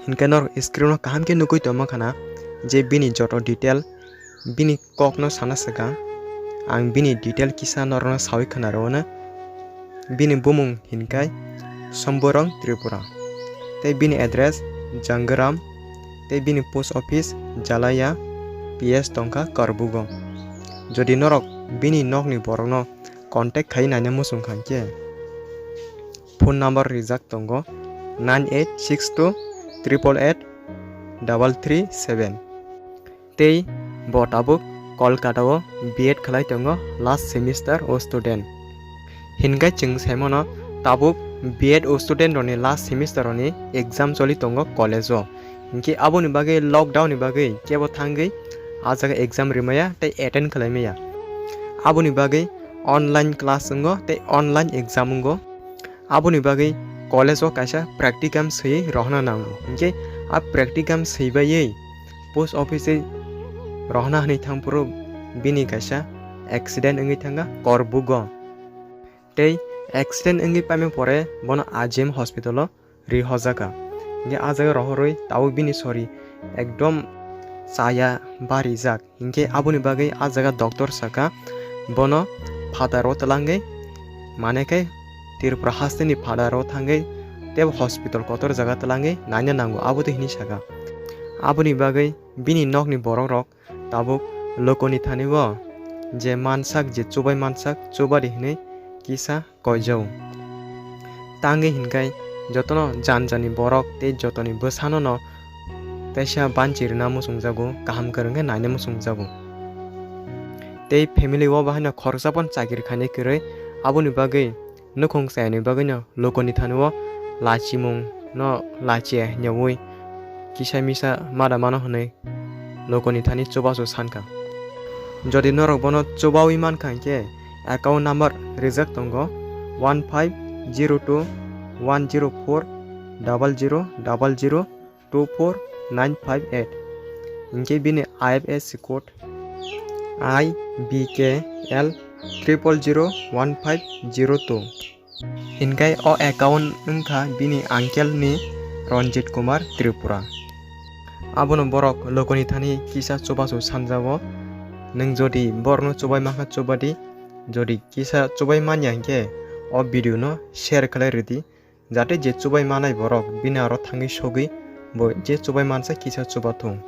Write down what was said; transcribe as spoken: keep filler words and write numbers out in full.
Hinkhe norok screen o kaham khe nugwi tongma khana je bini joto detail, bini kokno sana swkang ang bini detail kisa norokno sawi khwnarwno. Bini bumung hinkhai Somborong Tripura, tei bini address Jangaram, tei bini post office Jalaya, P S tongkha Korbugo. Jodi norok bini nokni borokno contact khai naina muchung kha hinkhe phone number rijak tongo nine eight six two triple eight double three seven. Tei bo tabuk Kolkata o B Ed khlai tongo, last semester o student. Hinkhe chwng saimano tabuk B Ed o student rokni last semester rokni exam choli tongo college o. Hinkhe aboni bagwi lockdown ni bagwi kebo thangwi ah jaga exam rimaya tei attend khlai maya. Aboni bagwi online class wngo tei online exam wngo. Aboni bagwi college o kaisa practicum swiwi rohorna nango. Hinkhe a practicum swibaiwi post office rohorna hwnwi thangphuru bini kaisa accident wngwi thangkha Korbugo. Tei accident wngwi paima pore bono R G M hospital o ri hojakha. Hinkhe ah jaga rohorwi tabuk bini sori ekdom chaya barijak. Hinkhe aboni bagwi ah jaga doctor saka bono phataro twlangwi, mane khe Tripura hasteni phataro thangwi tei hospital kotor jaga twlangwi naina nango, abo tei hinwi saka. Aboni bagwi bini nokni borok rok tabuk lokoni thani o je mansak, je chubai mansak, chubadi hinwi kisa koijao. Tangwi hinkhai jotono jan jani borok tei jotoni bwsano no teisa banchi rwna muchungjago, kaham kwrwng khe naina muchungjago. Tei family o bahaino khoroksa phano chakiri khainai kwrwi, aboni bagwi nukhung chayani bagwino lokoni thani o lachimung no lachiya hinyawi kisa misa mada mano hwnwi lokoni thani chubachu sankha. Jodi norok bono chubawi mankha hinkhe account number rijak tongo one five zero two one zero four double zero double zero two four nine five eight. Hinkhe bini I F S C code I B K L triple zero one five zero two. Hinkhai o account wngkha bini uncle ni Ranjit Kumar Tripura. Abono borok lokoni thani kisa chubachu sanjago. Nwng jodi borokno chubai mankha chubadi, jodi kisa chubai manya hinkhe o video no share khlai rwdi, jate je chubai manai borok bini aro thangwi sogwi bo je chubai mansa kisa chubathung.